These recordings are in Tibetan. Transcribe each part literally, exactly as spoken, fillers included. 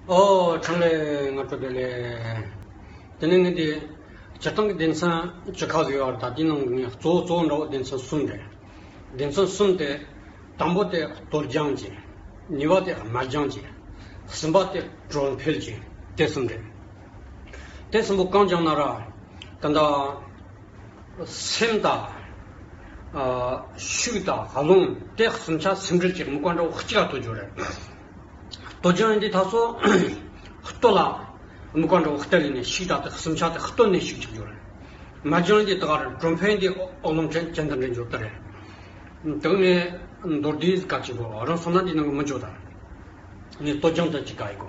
ཨོ་ཁྲང་ལེ་ང་སྤྲོ་བདེ་ལེ། དེ་ནས་ངས་འདི་སྤྱིར་བཏང་གི་སྡེ་ཚན་བཅུ་ཁ་ཟིག་ཡོད་རེད། ད་དེའི་ནང་ངས་གཙོ་བོ་གཙོ་བོ་འདྲ་བོ་སྡེ་ཚན་གསུམ་རེད། སྡེ་ཚན་གསུམ་དེ། དང་པོ་དེ་གཏོར་སྦྱང་གྱིས། གཉིས་པ་དེ་རྨད་སྦྱང་གྱིས། གསུམ་པ་དེ་གྲོལ་འཕེལ་གྱིས། དེ་གསུམ་རེད། དེ་གསུམ་པོ་གང་སྦྱང་ན་ར། ད་ལྟ་སེམས་དང་། ཨ། ཤུགས་དང་རླུང་དེ་གསུམ་ཆ་སེམས་འགྲེལ་གྱི་དམིགས་པ་འདྲ་བོ་གཅིག་ལ་གཏོད་རྒྱུ་རེད། གཏོར་སྦྱང་ཡིན་དུས་ད་སོ་གཏོར་ལ་དམིགས་པ་འདྲ་བོ་གཏད་ལས་ནས་ཤུགས་དང་དེ་གསུམ་ཆ་དེ་གཏོར་ནས་ཤུགས་ཆག་རྒྱུ་རེད། རྨད་སྦྱང་ཡིན་དུས་ད་ག་རེད། གྲོལ་འཕེལ་ཡིན་དུས་ཨོ་རླུང་ཅན་ཅན་དུ་འདྲེན་རྒྱུ་དེ་རེད། དེ་ནས་མདོར་བསྡུས་ག་ཅིག་གོ་རང་སོང་ན་འདི་ནང་གི་མི་འཇོག་དང་། ངས་གཏོར་སྦྱང་དེ་ཅིག་ག་ཡི་གོ།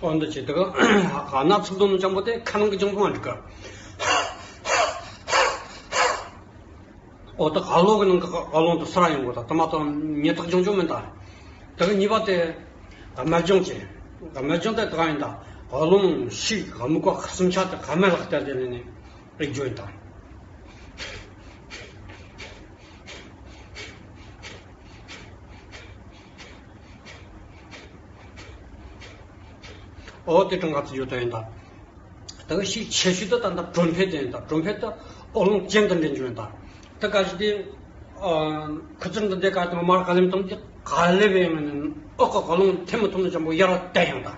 ཨོ་འདི་ཅི་དེ་ག་ཨ་ན་ཚིག་དོན་ནི་ཅང་པོ་དེ་ཁ་ནང་གི་ཅང་པོ་མ་འགྲིག་ག། ཨོ་ད་ཨ་ལོ་གི་ནང་གི་ཨ་ལོང་དུ་སར་ཡོང་གོ། ད་ད་མ་ད་ཉེ་ཐག་ཅུང་ཅུང་མིན་ད། དེ་ག་གཉིས་པ་དེ་རྨད་སྦྱང་ཅན། རྨད་སྦྱང་དེ་དེ་ག་ཡིན་ད། ཨ་ལོང་ཤུགས་དམིགས་པ་གསུམ་ཆ་དེ་རྨད་ལ་གཏད་དེ་ལས་ནས་རིག་རྒྱུ་ཡིན་ད། ཨོ་དེ་གྲངས་ཀ་ཚིག་ཡོད་དོ་ཡིན་ད། ད་གི་ཤུགས་ཆེ་ཤོས་དེ་ད་ད་གྲོལ་འཕེལ་དེ་ཡིན་ད། གྲོལ་འཕེལ་དེ་ཨོ་རླུང་ཅན་དུ་འདྲེན་རྒྱུ་ཡིན་ད། ད་ག་ཞིག་དེ་ཁུ་ཚུར་འདི་འདེད་ག་དང་མར་ག་ལེམ་བཏང་དེ་ག་ལེ་བས་ཡང་ཨོ་ཁོ་ཨོ་རླུང་ཐེམ་མི་ཐུབ་ནི་ཅང་པོ་ཡར་བལྟ་ཡང་ད།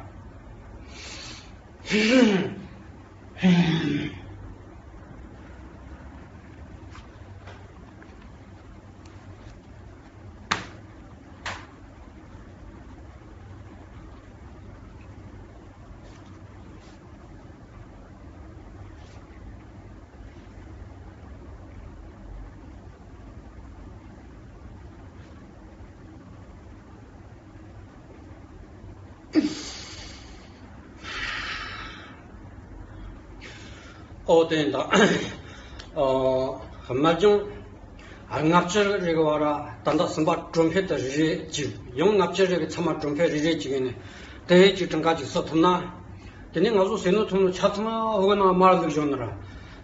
ཨོ་དེ་ཡིན་ད། ཨོ། རྨད་སྦྱང་། ལྔ་བཅུ་རེ་གི་བར་ད་ལྟ་གསུམ་པ་གྲོལ་འཕེལ་དེ་རེ་རེ་གཅིག་ཡང་ལྔ་བཅུ་རེ་གི་ཚང་མ་གྲོལ་འཕེལ་རེ་རེ་གཅིག་ཡིན་ནས། དེ་གཅིག་གྲངས་ཀ་གཅིག་སུ་ཐུབ་ན། དེ་ནས་ང་ཚོ་ཟས་ནོར་ཐོན་ནོ་ཆ་ཚང་འོ་གི་ནང་མར་བླུགས་བཞག་ནི་ར།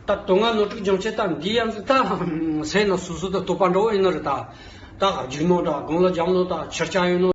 ད་དོན་ལྔ་ནོར་དྲུག་སྦྱང་ཆེད་ད་འདི་ཡང་ཟིག་ད་ཟས་ནོར་སོ་སོ་ད་དོགས་པ་འདྲ་བོ་ཡིན་ནི་རེད་ད། ད་རྒྱུག་ནོ་ད་དགུང་ལ་འཇམ་ནོ་ད་ཕྱི་རྐྱང་ཡིན་ནོ།